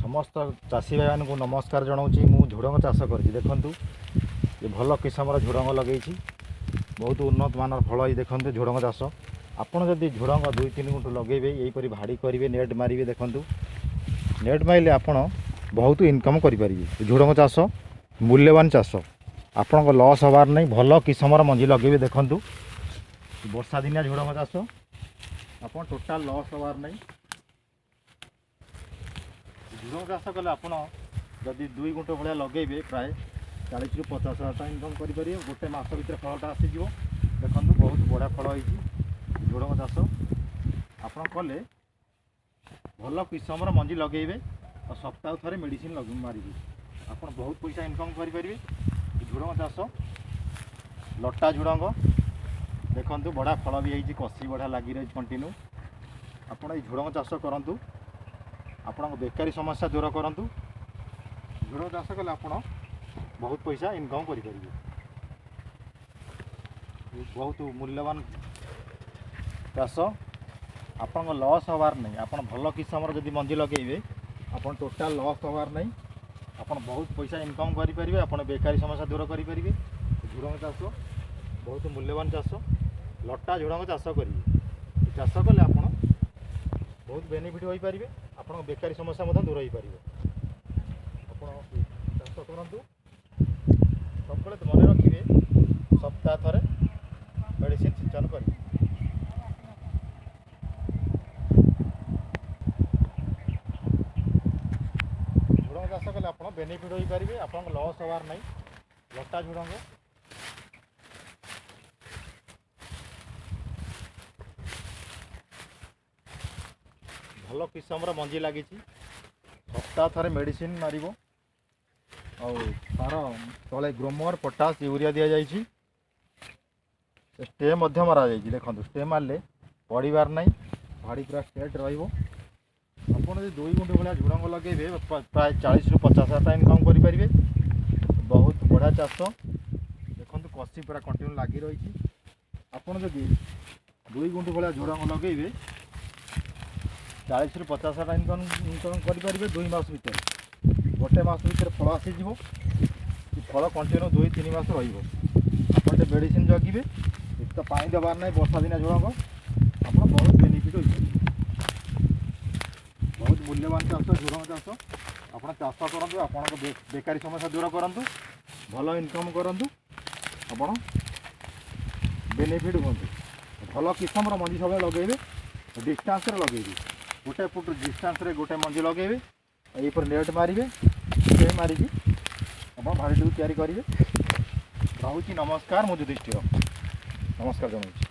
ସମସ୍ତ ଚାଷୀ ଭାଇମାନଙ୍କୁ ନମସ୍କାର ଜଣାଉଛି। ମୁଁ ଝୁଡ଼ଙ୍ଗ ଚାଷ କରିଛି। ଦେଖନ୍ତୁ, ଏ ଭଲ କିସମର ଝୁଡ଼ଙ୍ଗ ଲଗେଇଛି, ବହୁତ ଉନ୍ନତ ମାନର ଫଳ। ଏଇ ଦେଖନ୍ତୁ ଝୁଡ଼ଙ୍ଗ ଚାଷ। ଆପଣ ଯଦି ଝୁଡ଼ଙ୍ଗ 2-3 ଗୁଣ୍ଠ ଲଗେଇବେ, ଏହିପରି ଭାଡ଼ି କରିବେ, ନେଟ୍ ମାରିବେ। ଦେଖନ୍ତୁ, ନେଟ୍ ମାରିଲେ ଆପଣ ବହୁତ ଇନକମ୍ କରିପାରିବେ। ଝୁଡ଼ଙ୍ଗ ଚାଷ ମୂଲ୍ୟବାନ ଚାଷ, ଆପଣଙ୍କ ଲସ୍ ହେବାର ନାହିଁ। ଭଲ କିସମର ମଞ୍ଜି ଲଗେଇବେ। ଦେଖନ୍ତୁ, ବର୍ଷା ଦିନିଆ ଝୁଡ଼ଙ୍ଗ ଚାଷ, ଆପଣ ଟୋଟାଲ୍ ଲସ୍ ହେବାର ନାହିଁ। ଝୁଡ଼ଙ୍ଗ ଚାଷ କଲେ ଆପଣ ଯଦି 2 ଗୁଣ୍ଠ ଭଳିଆ ଲଗେଇବେ, ପ୍ରାୟ 40ରୁ 50 ହଜାର ଟଙ୍କା ଇନକମ୍ କରିପାରିବେ। ଗୋଟେ ମାସ ଭିତରେ ଫଳଟା ଆସିଯିବ। ଦେଖନ୍ତୁ, ବହୁତ ବଢ଼ିଆ ଫଳ ହେଇଛି। ଝୁଡ଼ଙ୍ଗ ଚାଷ ଆପଣ କଲେ ଭଲ କିସମର ମଞ୍ଜି ଲଗେଇବେ ଆଉ ସପ୍ତାହ ଥରେ ମେଡ଼ିସିନ ମାରିବେ, ଆପଣ ବହୁତ ପଇସା ଇନକମ୍ କରିପାରିବେ। ଝୁଡ଼ଙ୍ଗ ଚାଷ ଲଟା ଝୁଡ଼ଙ୍ଗ। ଦେଖନ୍ତୁ, ବଢ଼ିଆ ଫଳ ବି ହେଇଛି, କଷି ବଢ଼ିଆ ଲାଗି ରହିଛି କଣ୍ଟିନ୍ୟୁ। ଆପଣ ଏଇ ଝୁଡ଼ଙ୍ଗ ଚାଷ କରନ୍ତୁ, ଆପଣଙ୍କ ବେକାରୀ ସମସ୍ୟା ଦୂର କରନ୍ତୁ। ଝୁଡ଼ଙ୍ଗ ଚାଷ କଲେ ଆପଣ ବହୁତ ପଇସା ଇନକମ୍ କରିପାରିବେ। ବହୁତ ମୂଲ୍ୟବାନ ଚାଷ, ଆପଣଙ୍କ ଲସ୍ ହେବାର ନାହିଁ। ଆପଣ ଭଲ କିସମର ଯଦି ମଞ୍ଜି ଲଗେଇବେ, ଆପଣ ଟୋଟାଲ୍ ଲସ୍ ହେବାର ନାହିଁ। ଆପଣ ବହୁତ ପଇସା ଇନକମ୍ କରିପାରିବେ, ଆପଣ ବେକାରୀ ସମସ୍ୟା ଦୂର କରିପାରିବେ। ଝୁଡ଼ଙ୍ଗ ଚାଷ ବହୁତ ମୂଲ୍ୟବାନ ଚାଷ। ଲଟା ଝୁଡ଼ଙ୍ଗ ଚାଷ କରିବେ। ଚାଷ କଲେ ଆପଣ ବହୁତ ବେନିଫିଟ୍ ହୋଇପାରିବେ, ଆପଣଙ୍କ ବେକାରୀ ସମସ୍ୟା ମଧ୍ୟ ଦୂର ହୋଇପାରିବ। ଆପଣ ଚାଷ କରନ୍ତୁ। ସବୁବେଳେ ମନେ ରଖିବେ, ସପ୍ତାହ ଥରେ ମେଡ଼ିସିନ ସିଞ୍ଚନ କରିବେ। ଝୁଡ଼ଙ୍ଗ ଚାଷ କଲେ ଆପଣ ବେନିଫିଟ୍ ହୋଇପାରିବେ, ଆପଣଙ୍କ ଲସ୍ ହେବାର ନାହିଁ। ଲଟା ଝୁଡ଼ଙ୍ଗ ଭଲ କିସମର ମଞ୍ଜି ଲାଗିଛି। ସପ୍ତାହ ଥରେ ମେଡ଼ିସିନ ମାରିବ ଆଉ ସାର ତଳେ ଗ୍ରୋମର, ପଟାସ, ୟୁରିଆ ଦିଆଯାଇଛି। ଷ୍ଟେ ମଧ୍ୟ ମରାଯାଇଛି। ଦେଖନ୍ତୁ, ଷ୍ଟେ ମାରିଲେ ପଡ଼ିବାର ନାହିଁ, ଭାଡ଼ି ପୁରା ଷ୍ଟ୍ରେଟ୍ ରହିବ। ଆପଣ ଯଦି 2 ଗୁଣ୍ଠ ଭଳିଆ ଝୁଡ଼ଙ୍ଗ ଲଗେଇବେ, ପ୍ରାୟ 40ରୁ 50 ହଜାର ଟଙ୍କା ଇନକମ୍ କରିପାରିବେ। ବହୁତ ବଢ଼ିଆ ଚାଷ। ଦେଖନ୍ତୁ, କଷି ପୁରା କଣ୍ଟିନ୍ୟୁ ଲାଗି ରହିଛି। ଆପଣ ଯଦି 2 ଗୁଣ୍ଠ ଭଳିଆ ଝୁଡ଼ଙ୍ଗ ଲଗେଇବେ, 40ରୁ 50 ହଜାର ଟଙ୍କା ଇନକମ୍ କରିପାରିବେ 2 ମାସ ଭିତରେ। ଗୋଟେ ମାସ ଭିତରେ ଫଳ ଆସିଯିବ। ଫଳ କଣ୍ଟିନ୍ୟୁ 2-3 ମାସ ରହିବ। ଆପଣ ଟିକେ ମେଡ଼ିସିନ ଜଗିବେ, ତ ପାଣି ଦେବାର ନାହିଁ। ବର୍ଷା ଦିନିଆ ଝୁଡ଼ଙ୍ଗ, ଆପଣ ବହୁତ ବେନିଫିଟ୍ ହୋଇପାରିବେ। ବହୁତ ମୂଲ୍ୟବାନ ଚାଷ ଝୁଡ଼ଙ୍ଗ ଚାଷ। ଆପଣ ଚାଷ କରନ୍ତୁ, ଆପଣଙ୍କ ବେକାରୀ ସମସ୍ୟା ଦୂର କରନ୍ତୁ, ଭଲ ଇନକମ୍ କରନ୍ତୁ, ଆପଣ ବେନିଫିଟ୍ ହୁଅନ୍ତୁ। ଭଲ କିସମର ମଞ୍ଜି ସବୁବେଳେ ଲଗେଇବେ, ଡିଷ୍ଟାନ୍ସରେ ଲଗେଇବେ। ଗୋଟେ ଫୁଟ ଡିଷ୍ଟାନ୍ସରେ ଗୋଟେ ମଞ୍ଜି ଲଗେଇବେ, ଏଇପରି ନେଟ୍ ମାରିବେ, ଷ୍ଟେ ମାରିକି ଆପଣ ଭାଡ଼ିଟିକୁ ତିଆରି କରିବେ। ରହୁଛି, ନମସ୍କାର। ମୁଁ ଯୁଧିଷ୍ଠିର ନମସ୍କାର ଜଣାଉଛି।